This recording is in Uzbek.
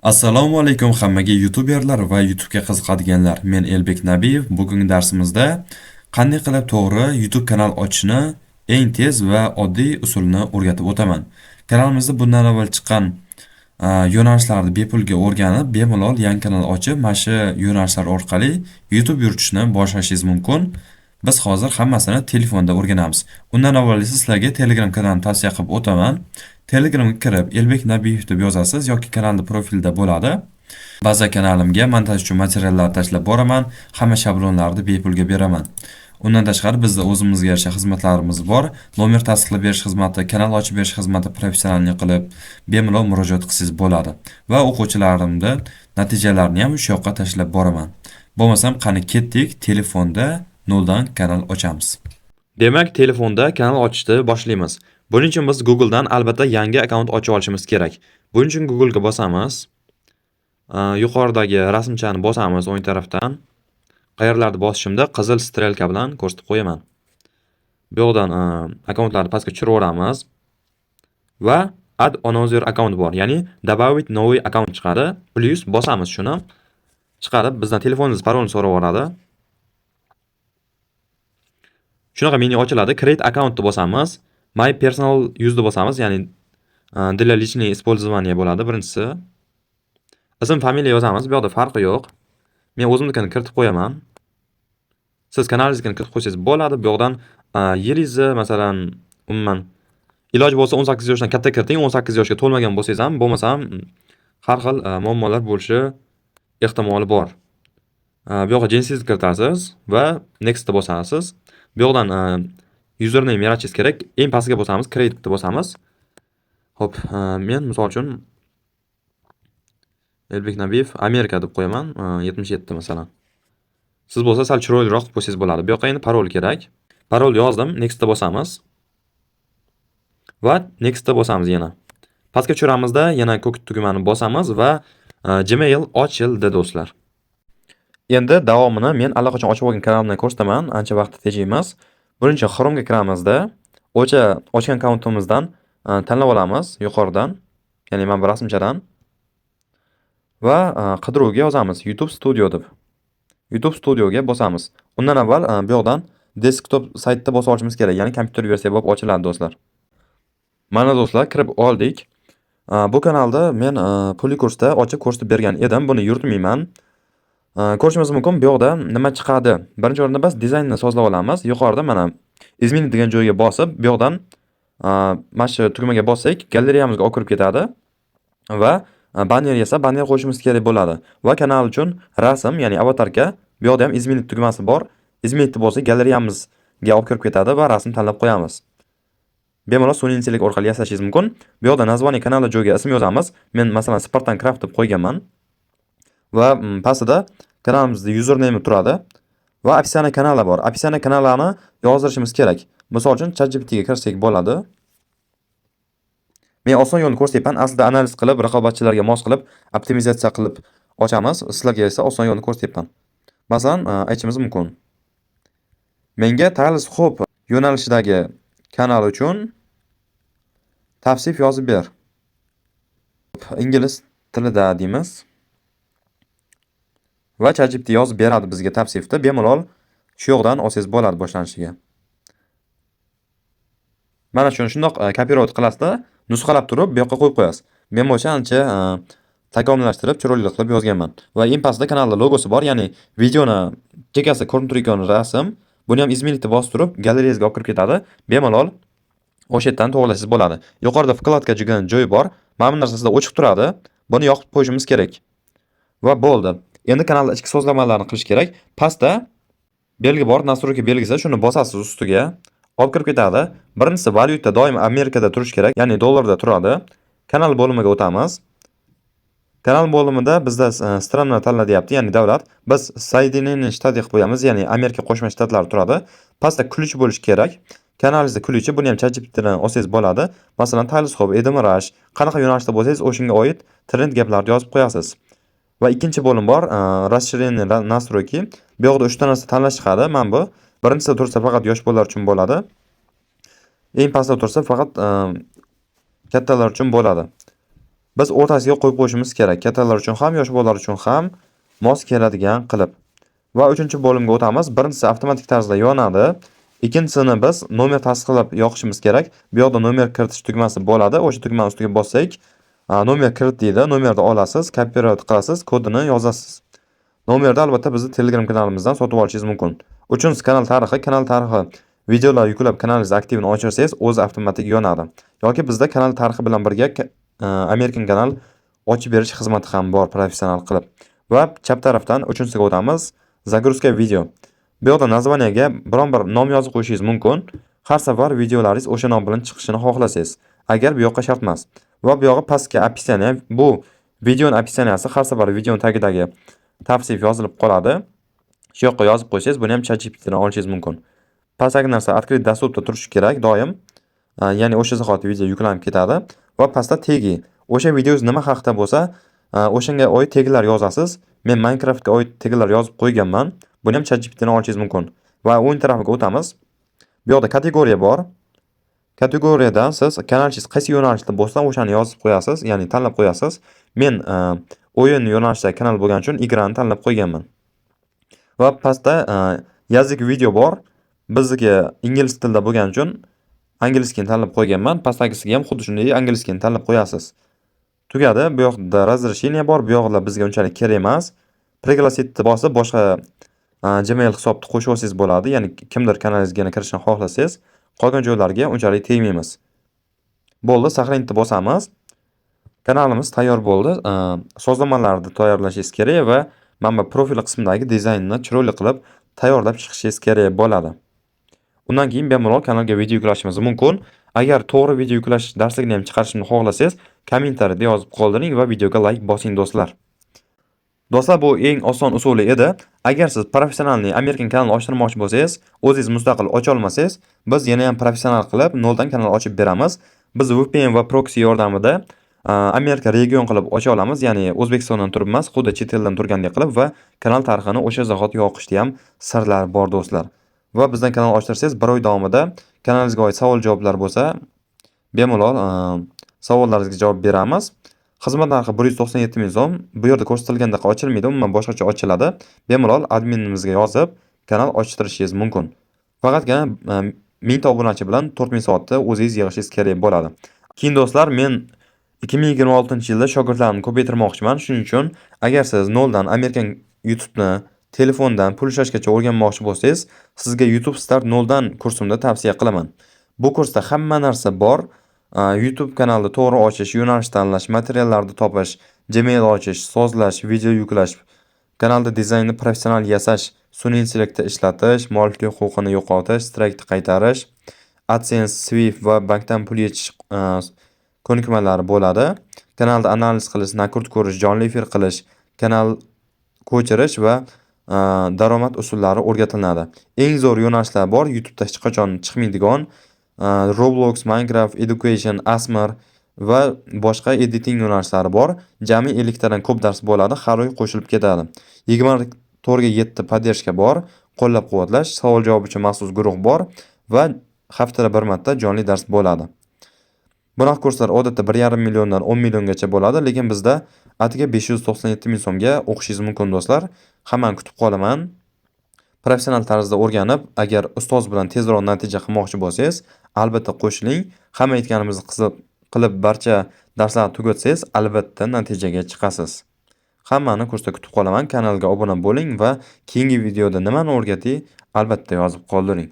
Assalomu alaykum hammaga youtuberlar va YouTube'ga qiziqadiganlar. Men Elbek Nabiyev. Bugungi darsimizda qanday qilib to'g'ri YouTube kanal ochishni eng tez va oddiy usulini o'rgatib o'taman. Kanalimizda bundan avval chiqqan yo'nalishlarni bepulga o'rganib, bemalol yangi kanal ochib, mana shu yo'nalishlar orqali YouTube yuritishni boshlashingiz mumkin. Biz hozir hammasini telefonda o'rganamiz. Undan avval esa sizlarga Telegram kanalimni tavsiya qilib o'taman. Telegramga kirib, Elbek Nabiyev deb yozasiz yoki kanalni profilida bo'ladi. Baza kanalimga montaj uchun materiallar tashlab boraman, hamma shablonlarni bepulga beraman. Undan tashqari bizda o'zimizga yarasha xizmatlarimiz bor. Nomer tasdiqlab berish xizmati, kanal ochib berish xizmati professionalni qilib bemalol murojaat qilsangiz bo'ladi. Va o'quvchilarimni natijalarini ham o'sha yoqqa tashlab boraman. Bo'lmasam qani ketdik, telefonda noldan kanal ochamiz. Demak, telefonda kanal ochishni boshlaymiz. Buning uchun biz Google'dan albatta yangi akkaunt ochib olishimiz kerak. Buning uchun Google'ga bosamiz. Yuqoridagi rasmchani bosamiz o'ng tarafdan. Qayerlarda bosishimda qizil strelka bilan ko'rsatib qo'yaman. Bu yoqdan akkauntlarni pastga tushiraveramiz va add another account bor, ya'ni добавить новый аккаунт chiqadi. Plyus bosamiz shuni. Chiqarib bizdan telefoningiz parolini so'raveradi. Shunaqa menyu ochiladi. Create account deb bosamiz. My personal use deb bosamiz, ya'ni для личного использования bo'ladi birinchisi. Ism, familiya yozamiz. Bu yoqda farqi yo'q. Men o'zimnikini kiritib qo'yaman. Siz kanalingiznikini kiritib qo'ysangiz bo'ladi. Bu yoqdan yilingizni, masalan, umuman iloji bo'lsa 18 yoshdan katta kiriting. 18 yoshga to'lmagan bo'lsangiz ham, bo'lmasam har xil muammolar bo'lishi ehtimoli bor. Bu yoqqa jinsingizni kiritasiz va next deb bosasiz. Bu yoqdan username yaratishingiz kerak. Eng pastiga bosamiz, create deb bosamiz. Xo'p, men misol uchun Elbek Nabiyev Amerika deb qo'yaman, 77 masalan. Siz bo'lsa sal chiroyliroq qilib qo'ysangiz bo'ladi. Bu yoqqa endi parol kerak. Parol yozdim, nextga bosamiz. Va nextga bosamiz yana. Pastga tushiramizda yana ko'k tugmani bosamiz va Gmail ochildi, do'stlar. Endi davomini men allaqachon ochib olgan kanalimdan ko'rsataman, ancha vaqt tejaymiz. Buning uchun Chrome'ga kiramizda, o'sha ochgan akkauntimizdan tanlab olamiz yuqoridan, ya'ni mana bu rasmchadan va qidiruvga yozamiz YouTube Studio deb. YouTube Studioga bosamiz. Undan avval bu yoqdan desktop saytda bosa olishimiz kerak, ya'ni kompyuter versiya bo'lib ochiladi, do'stlar. Mana do'stlar, kirib oldik. Bu kanalda men pulli kursda ochib ko'rsatib bergan edim. Buni yuritmayman. Ko'rishimiz mumkin, bu yoqda nima chiqadi? Birinchi o'rinda biz dizaynni sozlab olamiz. Yuqorida mana изменить degan joyga bosib, bu yoqdan mana shu tugmaga bossak, galereyamizga olib kirib ketadi va banner yasab, banner qo'yishimiz kerak bo'ladi. Va kanal uchun rasm, ya'ni avatarka, bu yoqda ham изменить tugmasi bor. Изменить bossak, galereyamizga olib kirib ketadi va rasm tanlab qo'yamiz. Bemalol sun'iy intellekt orqali yasashingiz mumkin. Bu yoqda название канала joyga ism yozamiz. Men masalan Spartan Craft deb qo'yganman. Va pastida kanalimizda username turadi va описание канала bor. Описание канала ni yozdirishimiz kerak. Misol uchun ChatGPT ga kirsak bo'ladi. Men oson yo'lni ko'rsatyapman. Aslida analiz qilib, raqobatchilarga mos qilib, optimizatsiya qilib ochamiz. Sizlarga esa oson yo'lni ko'rsatyapman. Masalan, aytishimiz mumkin. Menga Tales Hope yo'nalishidagi kanal uchun tavsif yozib ber. Ingliz tilida deymiz. Va ChatGPT yozib beradi bizga tavsifni. Bemalol shu yoqdan olsangiz bo'ladi boshlanishiga. Mana shuni shundoq копировать qilasizda, nusxalab turib bu yoqqa qo'yib qo'yasiz. Men bo'lsa ancha takomillashtirib, chiroyli qilib yozganman. Va eng pastda kanalda logosi bor, ya'ni videoni chekkasida ko'rinib turgan rasm. Buni ham изменить bosib turib, galereyangizga olib kirib ketadi. Bemalol o'sha yerdan to'g'rilasangiz bo'ladi. Yuqorida вкладка degan joyi bor. Mana bu narsa sizda o'chiq turadi. Buni yoqib qo'yishimiz kerak. Va bo'ldi. Endi kanalda ichki sozlamalarni qilish kerak. Pastda belgi bor, настройка belgisi, shuni bosasiz ustiga. Olib kirib ketadi. Birinchisi valyuta doim Amerikada turishi kerak, ya'ni dollarda turadi. Kanal bo'limiga o'tamiz. Kanal bo'limida bizda страна tanla deyapti, ya'ni davlat. Biz Соединенные Штаты qilib qo'yamiz, ya'ni Amerika Qo'shma Shtatlari turadi. Pastda ключ bo'lishi kerak. Kanalingizda ключ i, buni ham ChatGPTdan olsangiz bo'ladi. Masalan, Tales Hope, Edimrash, qanaqa yo'nalishda bo'lsangiz, o'shanga oid trend gaplarni yozib qo'yasiz. Va ikkinchi bo'lim bor, расширенные настройки. Bu yoqda 3 ta narsa tanlash chiqadi. Mana bu. Birinchisida tursa faqat yosh bolalar uchun bo'ladi. Eng pastda tursa faqat kattalar uchun bo'ladi. Biz o'rtasiga qo'yib qo'yishimiz kerak. Kattalar uchun ham, yosh bolalar uchun ham mos keladigan qilib. Va 3-bo'limga o'tamiz. Birinchisi avtomatik tarzda yonadi. Ikkinchisini biz nomer tasdiqlab yoqishimiz kerak. Bu yoqda nomer kiritish tugmasi bo'ladi. O'sha tugmani ustiga bossak, nomer kirit deydi. Nomerni olasiz, kopirovat qilasiz, kodini yozasiz. Nomerni albatta bizni Telegram kanalimizdan sotib olishingiz mumkin. Uchinchisi kanal tarixi. Kanal tarixi videolar yuklab kanalingiz aktivini ochirsangiz, o'zi avtomatik yonadi. Yoki bizda kanal tarixi bilan birga Amerikan kanal ochib berish xizmati ham bor professional qilib. Va chap tarafdan uchinchisiga o'tamiz. Загрузка видео. Bu yoqda название ga biron bir nom yozib qo'yishingiz mumkin. Har safar videolaringiz o'sha nom bilan chiqishini xohlasangiz. Agar bu yoqqa shart emas. Va bu yog'i pastga описание. Bu videoni описание si har safar videoni tagidagi tavsif yozilib qoladi. Shu yoqqa yozib qo'ysangiz, buni ham ChatGPTdan olishingiz mumkin. Pastdagi narsa открыть доступ da turishi kerak doim. Ya'ni o'sha zahoti video yuklanib ketadi. Va pastda теги. O'sha videongiz nima haqida bo'lsa, o'shanga oid teglar yozasiz. Men Minecraftga oid teglar yozib qo'yganman. Buni ham ChatGPTdan olishingiz mumkin. Va o'ng tarafiga o'tamiz. Bu yoqda kategoriya bor. Kategoriyadan siz kanalingiz qaysi yo'nalishda bo'lsa, o'shani yozib qo'yasiz, ya'ni tanlab qo'yasiz. Men o'yin yo'nalishidagi kanal bo'lgani uchun игра ni tanlab qo'yganman. Va pastda язык видео bor. Bizniki ingliz tilida bo'lgani uchun английский ni tanlab qo'yganman. Pastdagisiga ham xuddi shunday английский ni tanlab qo'yasiz. Tugadi. Bu yoqda разрешение bor. Bu yoqlar bizga unchalik kerak emas. Пригласить bosib boshqa Gmail hisobni qo'shib olsangiz bo'ladi. Ya'ni kimdir kanalingizga yana kirishini xohlasangiz, qolgan joylarga unchalik tegmaymiz. Bo'ldi, сохранить bosamiz. Kanalimiz tayyor bo'ldi. Sozlamalarni tayyorlashingiz kerak va mana bu profil qismidagi dizaynni chiroyli qilib tayyorlab chiqishingiz kerak bo'ladi. Undan keyin bemalol kanalga video yuklashimiz mumkin. Agar to'g'ri video yuklash darsligini ham chiqarishimni xohlasangiz, kommentariyada yozib qoldiring va videoga like bosing do'stlar. Do'stlar, bu eng oson usuli edi. Agar siz профессиональный Amerikan kanalini ochtirmoqchi bo'lsangiz, o'zingiz mustaqil ocha olmasangiz, biz yana ham professional qilib noldan kanal ochib beramiz. Biz VPN va proxy yordamida Amerika region qilib ocha olamiz, ya'ni O'zbekistondan turib emas, xuddi chet eldan turgandek qilib va kanal tarixini o'sha zahoti yoqishda ham sirlar bor do'stlar. Va bizdan kanal ochtirsangiz, bir oy davomida kanalingizga oid savol-javoblar bo'lsa, bemalol savollaringizga javob beramiz. Xizmat narxi 197 ming so'm. Bu yerda ko'rsatilgandaqa ochilmaydi, umuman boshqacha ochiladi. Bemalol adminimizga yozib, kanal ochtirishingiz mumkin. Faqatgina 1000 ta obunachi bilan 4000 soatni o'zingiz yig'ishingiz kerak bo'ladi. Keyin do'stlar, men 2026-yilda shogirdlarimni ko'paytirmoqchiman. Shuning uchun agar siz noldan Amerikan YouTube'ni telefondan pul ishlashgacha o'rganmoqchi bo'lsangiz, sizga YouTube Start noldan kursimda tavsiya qilaman. Bu kursda hamma narsa bor. YouTube kanalni to'g'ri ochish, yo'nalish tanlash, materiallarni topish, Gmail ochish, sozlash, video yuklash, kanalda dizaynni professional yasash, sun'iy intellektni ishlatish, mualliflik huquqini yo'qotish, straykni qaytarish, AdSense, Swift va bankdan pul yechish ko'nikmalari bo'ladi. Kanalni analiz qilish, накрутка ko'rish, jonli efir qilish, kanal ko'chirish va daromad usullari o'rgatiladi. Eng zo'r yo'nalishlar bor, YouTube'da hech qachon chiqmaydigan Roblox, Minecraft, Education, ASMR va boshqa editing yo'nalishlari bor. Jami 50 tadan ko'p dars bo'ladi, har oy qo'shilib ketadi. 24 ga 7 поддержка bor, qo'llab-quvvatlash, savol-javob uchun maxsus guruh bor va haftada bir marta jonli dars bo'ladi. Bunaqa kurslar odatda 1,5 milliondan 10 milliongacha bo'ladi, lekin bizda atigi 597 ming so'mga o'qishingiz mumkin do'stlar. Hammani kutib qolaman. Professional tarzda o'rganib, agar ustoz bilan tezroq natija qilmoqchi bo'lsangiz, albatta qo'shiling. Hamma aytganimizni qilib barcha darslarni tugatsangiz, albatta natijaga chiqasiz. Hammani kursda kutib qolaman. Kanalga obuna bo'ling va keyingi videoda nimani o'rgatay, albatta yozib qoldiring.